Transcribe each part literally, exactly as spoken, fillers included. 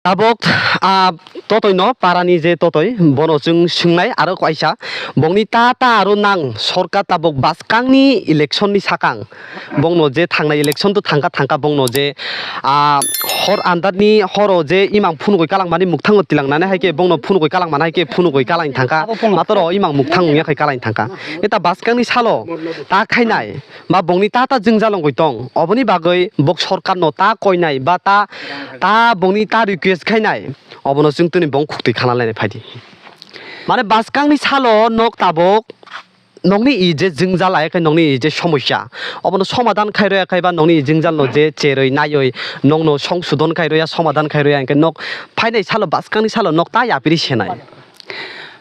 Tabok, ah, totoi no parani je totoi, bono chwng swngnai aro kaisa, bongni ta ta aro nang sorkar tabok bwskangni election ni sakang, bongno je thangnai election to thangka thangka bongno je, ah, hor andarni horo je imang phunugoi kalangmani mukthango tilangnani hai khe bongno phunugoi kalangmani hai khe phunugoi kalang thangka, matoro imang mukthango wngya khai kalang thangka. Eta bwskangni salo ta khainai, ba bongni ta ta jwngjal wngwi tong, oboni bagwi bok sorkarno ta koinai ba ta, ta bongni ta request khainai, obono chwng tini bong khuktwi khana lainai phaidi. Mane bwskangni salo nok tabok nokni i je jwngjal ai khe nokni i je somosya, obono somadan khai roya khai ba nokni i jwngjalno je cherwi naiwi nokno songsodon khai roya, somadan khai roya, hwnkhe nok phainai salo bwskangni salo nok ta yapri senai.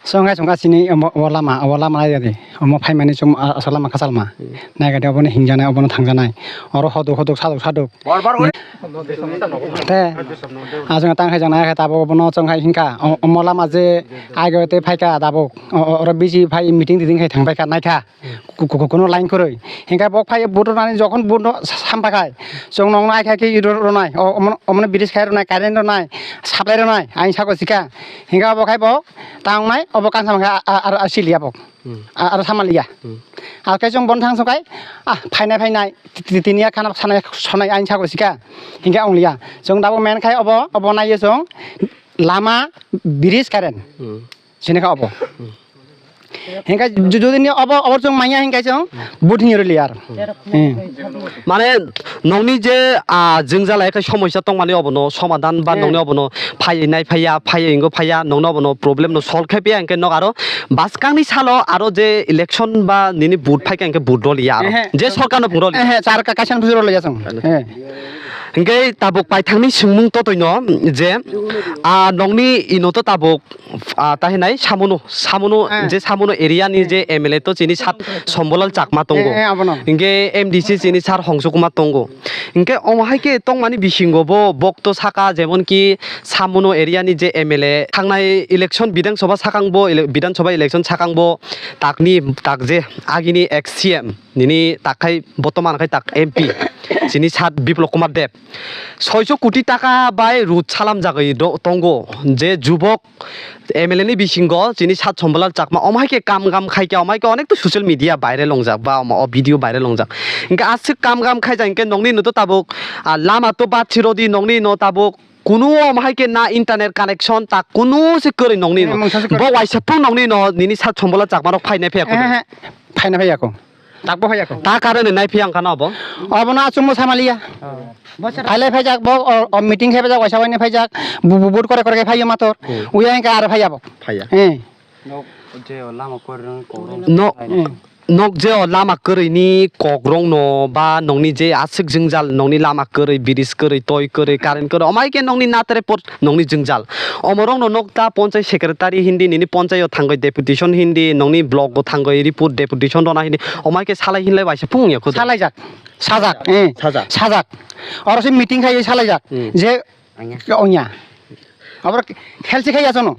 Chwng hai chwngkha chini omo, o lama, o lama nai di. Omo phaimani chwng a-, aswk lama kwchalma. Hmm. Nai kha di obono hingjanai, obono thangjanai. Oro hoduk hoduk, saduk saduk. Te, ah, chwng tang hai jang nai kha tabuk obono chwng hai hingkha. O-, omo lama je aigo tei phaikha tabuk. O-, o-, oro bisi phai meeting titing khai thang paikha, naikha. Ku-, ku-, ku-, kuno line kwrwi. Hinkhe bo phai vote rwnani jokhon vote no sa-, sampha khai. Chwng nokno ai khai khe ro-, ronai. O-, omono, omono bridge khai ronai, current ronai, supply ronai. Ain sako sika. Hinkhe obo khai bo tangnai, obo kansam khe a-, a-, a-, a siliya bo. Hmm. A-, aro samaliya. Hmm. Ar khe chwng bon thang sokai, ah, phainai phainai, ti-, ti-, tiniya khana sanai, sonai ain sako sika. Hinkhe ongliya. Chwng dabo men khai obo, obo naiyo chwng lama, bridge, current. Hmm. Sini kha obo. Hmm. Hinkhe ju-, jodi ni obo, obo chwng manya hinkhe chwng, hmm, vote ni rwliya ar. Hmm. Hmm. Mane nokni je, ah, jwngjal hai khe somosya tongmani obono somadan ba, eh, nokni obono phaiwi nai phaiya, phaiwi wngwi phaiya, nokno obono problem no solve khai phiya, hinkhe nok aro bwskangni salo aro je election ba nini vote phaikha hinkhe vote roliya aro. Ehe. Je sorkarno phung roliya. Ehe, sar ka-, kaisa no phung roliya chwng. Ano. Eh. Hinkhe tabuk paithakni swngmung totoi no je, ah, nokni ino to tabuk ah, ta hinai Samono, Samono, ah, je Samono area ni je M L A to chini sat Sombolal Chakma tongo. Eh, eh, abono. Hinkhe M D C chini sar Hongsu Kumar tongo. Hinkhe omo hai khe tongmani bisingo bo bok to saka, jemon ki Samono area ni je M L A thangnai election Bidhan Sabha sakang bo ele-, Bidhan Sabha election sakang bo takni tak je agini ex C M nini tak khai botoman khai tak M P chini sat Biplab Kumar Deb. Soiso koti taka bai rut salam jagwi do-, tongo je jubok M L A ni bisingo chini sat Sombolal Chakma omo hai khe kam gam khai khe omo hai khe onek to social media viral wngjak ba omo o video viral wngjak. Hinkhe aswk kam gam khaijak hinkhe nokni no to tabuk, ah, lama to bad sirodi nokni no tabuk kunu omo hai khe na internet connection ta kunu se kwrwi nokni no. Eh, mungsa se kwrwi. Bo waisa phung nokni no nini sat Sombolal Chakma rok phainai phaiya kho. Eh, eh, phaina phaiya kho. Takbo phaiya kho. Ta karone nai phiya wngkha na obo? Obono achukmo samaliya. Oh. Phailai phaijak bo, o, o meeting khai phaijak, waisa waini phaijak, bu-, bu-, vote kore kore khai phaiyo mator. Hmm. Uya hinkhe aro phaiya bo. Phaiya. Eh. Nok je o lama kwrwini kokrok. No, eh, nok je o lama kwrwini kokrokno ba nokni je aswk jwngjal, nokni lama kwrwi, bridge kwrwi, toi kwrwi, current kwrwi, omo hai khe nokni natre pot nokni jwngjal. Omorokno nok ta ponchai secretary hindi, nini ponchaio thangwi deputation hindi, nokni block o thangwi report deputation rwna hindi, omo hai khe salai hinlai waisa phung wngya kho. Salaijak, sajak, eh, sajak. Sajak. Oro se meeting khai salaijak. Hmm. Je ongya. Ongya. Abor helsi khai asono.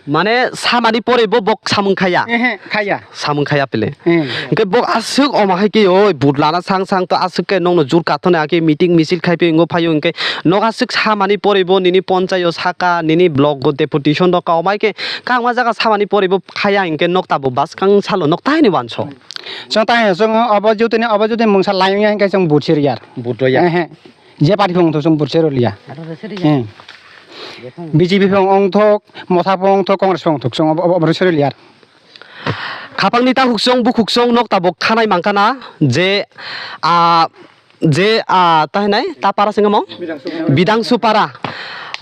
Mane samani pore bo bok samung khaya. Ehe, khaya. Samung khaya pele. Hmm. Hingke bok aswk omo hai khe oi but lana sang sang to aswk khe nokno jur kathone ake meeting misil khai phi wngwi phaio hingke nok aswk samani pore bo nini ponchaio saka nini block o deputation rok ka omai khe kangma jaga samani pore bo khaya hingke nok tabuk bwskang salo nok taini wanso. Chwng tai chwng obo jotoni obo jotoni mungsa lai wngya hingke chwng but sir yar. But rw ya. Ehe. Je party phung thok chwng but sir liya. Aro rw sir ya. Hmm. B J P phung ong thok, Motha phung ong thok, Congress phung ong thok chwng obo obo sir liya. Khapangni ta huksong bukhuk song nok tabok khanai mangkana je, ah, je, ah, ta hinai ta para singamo? Bidangsu para.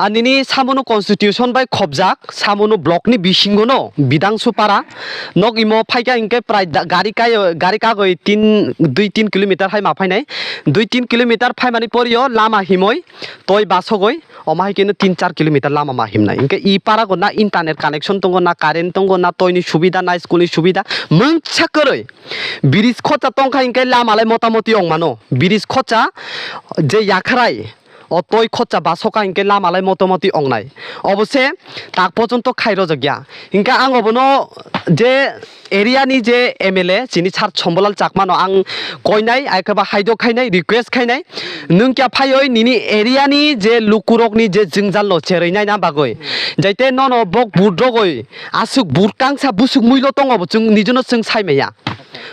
Ah, nini samono constitution bai khobjak, samono block ni bisingo no Bidangsu para. Nok imo phaikha hinkhe prai da-, gari kai, gari kagoi tin, dui tin kilometer hai ma phainai. Dui tin kilometer phaimani porio lama himoi toi basogoi. Omo hai khe no tin char kilometer lama ma himnai. Hinkhe i para go na internet connection tongo, na current tongo, na toini subida, na school ni subida. Mungsa kwrwi. Bridge khocha tongkha hinkhe lama lai motamoti ong mano. Bridge khocha je yakhrai O toi khotcha basoka hinkhe lama lai motomoti ongnai. Obo se tak pojonto khai rojak ya. Hinkhe ang obono je area ni je M L A chini sir Sombolal Chakma no ang koinai, ai khe ba haidok khainai, request khainai. Nwng kya phaioi nini area ni je lukurok ni je jwngjal no cheroi naina bagoi. Jaite nono bok budrogoi aswk burkangsa busuk muilo tongo bo chwng nijono chwng sai maya.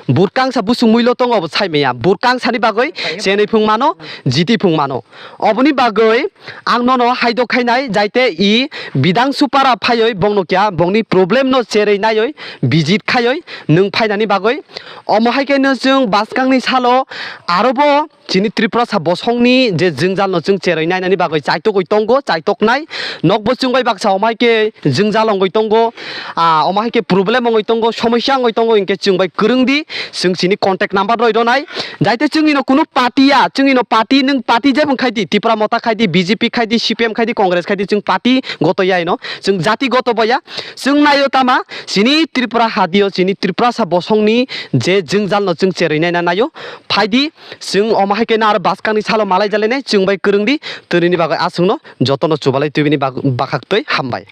Burkangsa busuk muilo tongo bo sai maya. Burkangsani bagoi chenwi phung mano, jiti phung mano. Oboni bagoi ang nono haidok khainai, jaite i Bidang Supara phaioi bongno kya bongni problem no cherei naioi visit khaioi nwng phainani bagoi. Omo hai khe no chwng baskangni salo arobo chini Tripurasa bosongni je jwngjal no chwng cherei nainani bagoi chaitogoi tongo, chaitoknai. Nokbo chwng bai baksa omo hai khe jwngjal wngoi tongo, ah, omo hai khe problem wngoi tongo, somosya wngoi tongo, hinkhe chwng bai kwrwng di, chwng chini contact number roi rwnai. Jaite chwngni no kunu party ya, chwngni no party, nwng party jebwng khai di, Tipra Motha khai di, B J P khai di, C P M khai di, Congress khai di, chwng party goto ya ino, chwng jati goto bo ya. Chwng naio tama, chini Tripura hadio, chini Tripurasa bosongni je jwngjal no chwng cheroi naina naio, phai di, chwng omo hai khe no aro baskangni salo malai jalainai, chwng bai kwrwng di, twnini bagwi aswkno jotono chubalai twi bini bak-, bakhaktwi hambai.